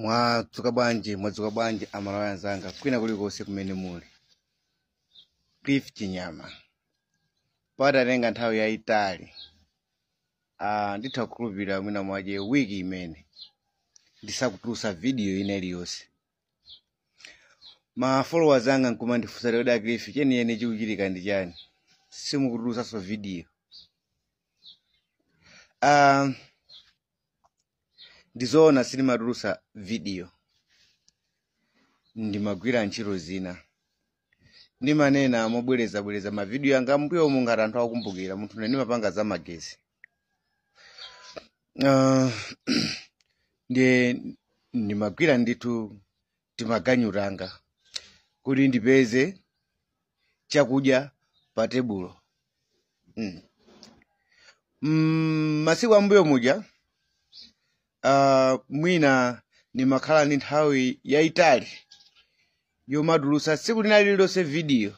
Mwadzuka bwanji, mwadzuka bwanji Amalawi anzanga kwina kulikonse kumene muli. Cliff Chinyama patatenga nthawi yayitali, nditha kukhulupirira mwina mwache wiki imene ndisakutulutsa video ina iliyonse. Ma followers anga nkumandifunsa kuti, "A Cliff, chenicheni chikuchitika ndi chani? Simukutulutsanso video." Ndizoona, sindimatulutsa video, ndimagwira ntchito zina. Ndimanena mobwerezabwereza mavidiyo anga mbuyomu, ngati anthu akukumbukira, munthu ine ndimapanga za magesi. Ndiye ndimagwira ndithu timaganyu tanga kuti ndipeze chakudya pa tebulo. Masiku ambuyo muja mwina ndimakhala ndi nthawi yayitali yomatulutsa tsiku lina lililonse video,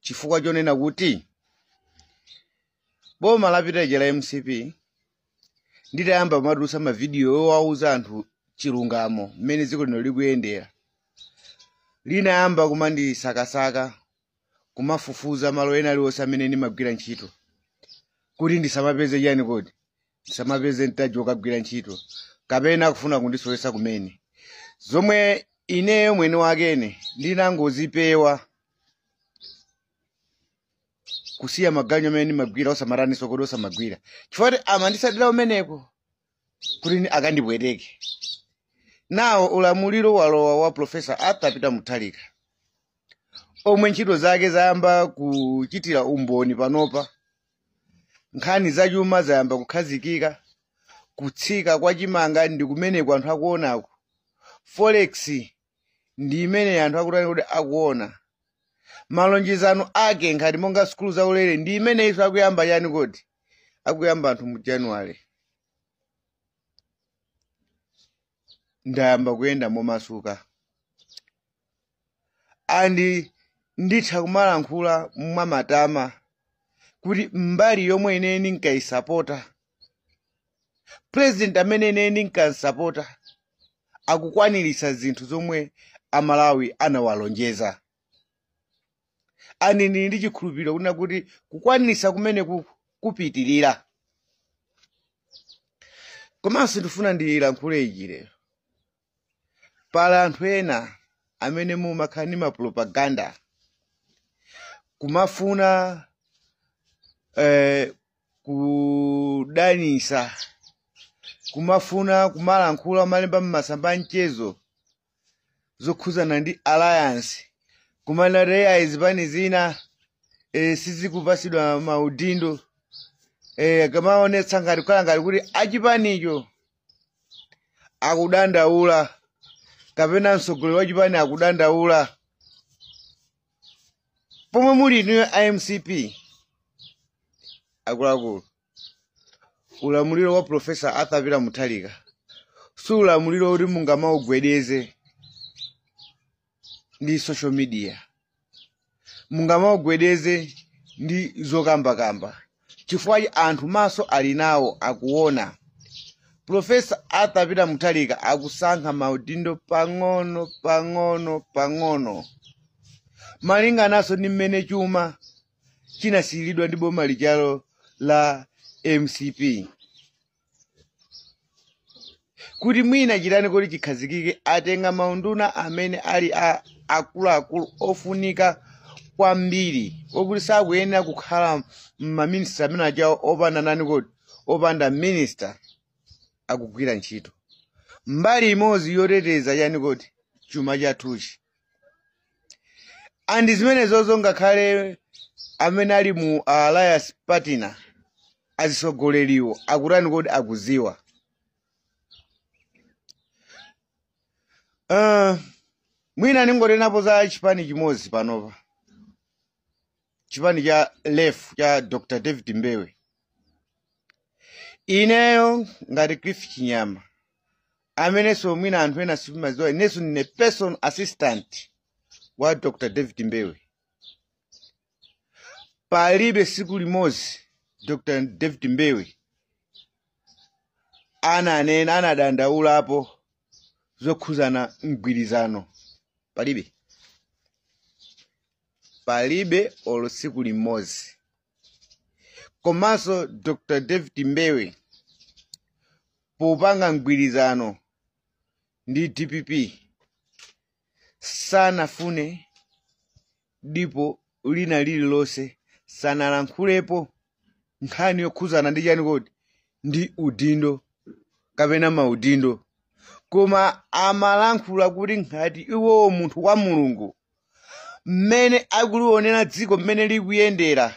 chifukwa chonena kuti boma lapita lija la MCP, nditayamba kumatulutsa mavidiyo owauza anthu chilungamo mmene dziko lino likuyendera, linayamba kumandisakasaka, kumafufuza malo ena aliwonse amene ndimagwira ntchito kuti ndisamapeze chani kodi, ndisamapeze mtaji wokagwira ntchito, kapena kufuna kundisowetsa kumene, zomwe ineyo mwene wakene ndinangozipewa, kusiya maganyu amene ndimagwira, osamataniso kodi, osamagwira, chifukwa kuti amandisatira umeneko kuti akandipweteke. Nawo ulamuliro walowa wa Professor Arthur Peter Mutharika, omwe ntchito zake zayamba kuchitira umboni panopa. Nkhani zachuma zayamba kukhazikika, kutsika kwa chimanga ndi kumeneko anthu akuonako, forex ndi imene anthu akutani kuti akuona, malonjezano ake ngati monga sukulu zaulere ndi imeneyinso akuyamba chani kodi, akuyamba anthu mu January. Ndayamba kuyenda momasuka and nditha kumalankhula mwamatama kuti mbali yomwe ine ndinkayisapota, president amene ine ndinkansapota, akukwaniritsa zinthu zomwe Amalawi anawalonjeza, and ndili ndi chikhulupiriro kunena kuti kukwaniritsa kumene kupitirira. Komanso ndifuna ndilankhule ichi lero: pala anthu ena amene mumakhala ndi mapropaganda, kumafuna kudanisa, kumafuna kumalankhula, malemba mmasamba mchezo zokhuzana ndi alliance, kumanena zipani zina sizikupasidwa maudindo, kamaonetsa ngati kukhala ngati kuti achipanicho akudandaula kapena mtsogoleri wa chipani akudandaula, pomwe muli inuyo iMCP. Akuluakulu, ulamuliro wa Professor Arthur Peter Mutharika si ulamuliro kuti mungamaugwedeze ndi social media, mungamaugwedeze ndi zokambakamba, chifukwa anthu maso ali nawo, akuona. Professor Arthur Peter Mutharika akusankha maudindo pang'ono pang'ono pang'ono, malingananso ndi mmene chuma chinasiyiridwa ndi boma lijalo la MCP, kuti mwina chitani kuti chikhazikike. Atenga maunduna amene ali a akuluakulu ofunika kwambiri, okuti sakuyenera kukhala maminista amene ajawo opanda nani kodi, opanda minister akugwira ntchito. Mbali imodzi yoteteza chani kodi, chuma chathuchi. And zimenezozo, ngakhale amene ali mu alliance partner, azisogoleriwo akutani kodi, akuziwa. Mwina ningonenapo za chipani chimodzi panopa, chipani cha LEF cha Dr David Mbewe. Ineyo ngati Cliff Chinyama, amenenso mwina anthu ena simaziwa, inenso ndine personal assistant wa Dr David Mbewe. Palibe siku limodzi Dr David Mbewe ananena, anadandaulapo zokhuzana mgwirizano. Palibe, palibe olo tsiku limodzi. Komanso Dr David Mbewe popanga mgwirizano ndi DPP sanafune dipo lina lililonse, sanalankhulepo nkhani yokhuzana ndi chani kodi, ndi udindo kapena maudindo, koma amalankhula kuti ngati iwowo munthu wa Mulungu, mmene akulionera dziko mmene likuyendera,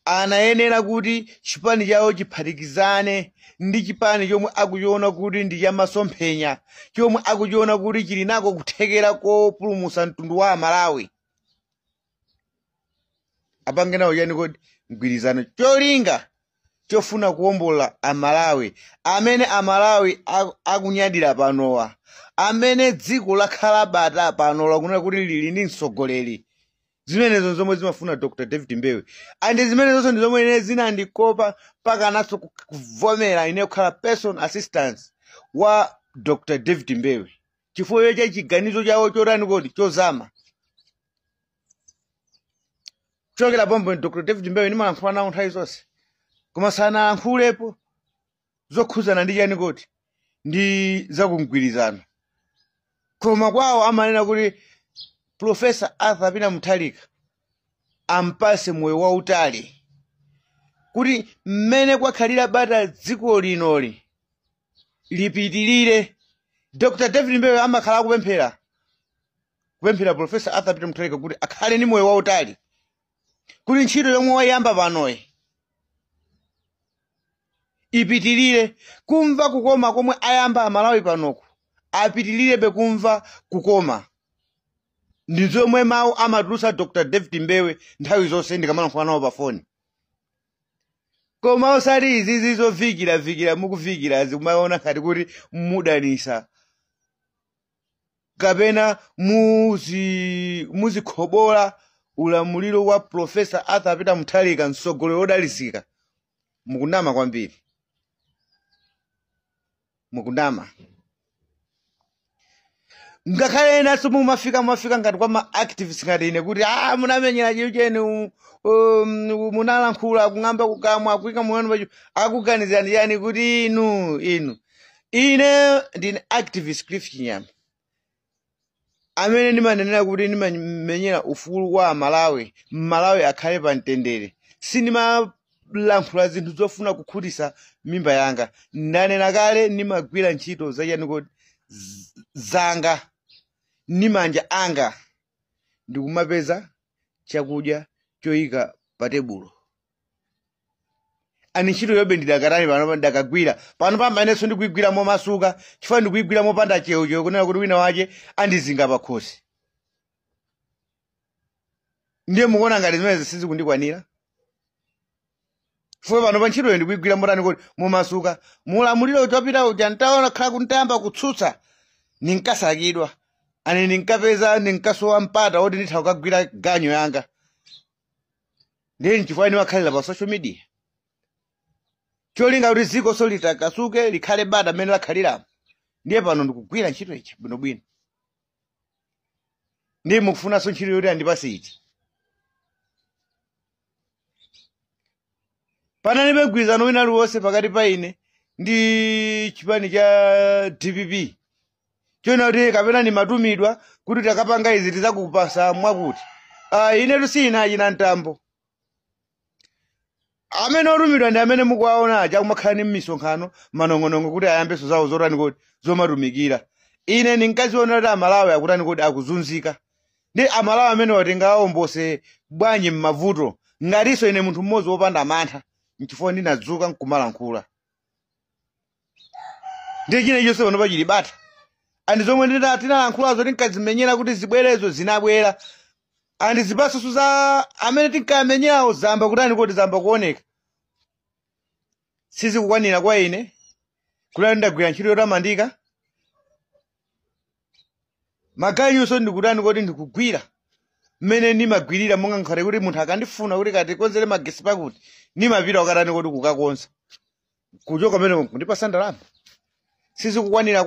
anayenera kuti chipani chawo chiphatikizane ndi chipani chomwe akuchiona kuti ndi chamasomphenya, chomwe akuchiona kuti chili nako kuthekera kopulumutsa mtundu wa Amalawi, apange nawo chani kodi, mgwirizano, cholinga chofuna kuwombola Amalawi amene Amalawi akunyadira panowa, amene dziko lakhala bata panowa, kunena kuti lili ndi mtsogoleri. Zimenezo zomwe zimafuna Dr David Mbewe, and zimenezonso ndi zomwe ine zinandikopa mpaka naso kuvomera ine kukhala person assistant wa Dr David Mbewe, chifukwa cha chiganizo chawo chotani kodi, chozama. Kuchokera pompo Dr David Mbewe ndimalankhula nawo nthawi zonse, koma sanalankhulepo zokhuzana ndi chani kodi, ndi zakumgwirizano. Koma kwawo amanena kuti Professor Arthur Peter Mutharika ampase moyo wautali, kuti mmene kwakhalira bata dziko linoli lipitirire. Dr David Mbewe amakhala akupemphera, kupemphera Professor Arthur Peter Mutharika kuti akhale ndi moyo wautali, kuti ntchito yomwe wayamba panoyi ipitirire. Kumva kukoma komwe ayamba Amalawi panoku, apitirire kumva kukoma. Ndi zomwe mawu amatulutsa Dr David Mbewe nthawi zonse ndikamalankhula nawo pa foni. Koma osati izizi zovikiravikira mukuvikira, zikumaona ngati kuti mudanisa kapena muzikhobola ulamuliro wa Professor Arthur Peter Mutharika, mtsogoleri wodalitsika. Mukunama kwambiri, mukunama. Ngakhale enanso mumafika ngati kwa ma activists ngati ine kuti munamenyera chiucheni, munalankhula kung'amba kukamwa kuyika muwanu pacho, akuganizirani yani kuti inu. Ine ndine activist Cliff Chinyama amene ndimanenera kuti ndimamenyera ufulu wa Malawi, Malawi akhale pa mtendere. Sindimalankhula zinthu zofuna kukhutitsa mimba yanga. Ndanena kale, ndimagwira ntchito zachani kodi, zanga ndi manja anga, ndikumapeza chakudya choyika pa tebulo. Ani ntchito yobe ndidakatani pano ndakagwira pano pamaenenso ndikuigwira momasuka, chifukwa ndikuigwira mopanda cheucheu kunena kuti wina wache andizinga pakhosi. Ndiye mukuona ngati zimene sizikundikwanira, chifukwa pano pa ntchitoyo ndikuigwira motani kuti, momasuka. Mulamuliro chopita uja ntaona khala kuntayamba kutsutsa, ninkasakidwa, ani ninkapeza ninkasowa mpata woti nditha kukagwira ganyo yanga. Ndiye nchifukwa ndimakhalira pa social media, cholinga kuti dziko so litakasuke, likhale bata mmene lakhaliramo. Ndiye pano ndikugwira ntchito ichi bwinobwino. Ndiye mukufunanso ntchito yoti andipase iti? Panalibe mgwirizano wina aliwonse pakati pa ine ndi chipani cha DPP chona kuti kapena nimatumidwa kuti takapanga izi tizakupasa mwakuti. Inetu sina china mtambo. Amene otumidwa ndi amene mukuwaona aja kumakhala ndi m'misonkhano manong'onong'o kuti ayambenso zawo zotani kodi, zomatumikira. Ine ndinkaziona kuti Amalawi akutani kodi, akuzunzika. Ndi Amalawi amene watingawombose bwanji m'mavuto, ngatinso ine munthu mmodzi wopanda mantha? Nchifukwa ndinadzuka nkumalankhula. Ndiye china chonse pano pachili bata, and zomwe tinalankhulazo tinkazimenyera kuti zibwerezo zinabwera, and zipatso za amene tinkamenyerawo zamba kutani kodi, zamba kuoneka. Sizikukwanira kwa ine kuti ndagwira ntchito yotamandika. Maganyuso ndikutani kodi, ndikugwira mmene ndimagwirira, monga nkhate kuti munthu akandifuna kuti katikonzere magesi pakuti, ndimapita kukatani kodi, kukakonza, kuchoka pamene kundipasa ndalama. Sizikukwanira.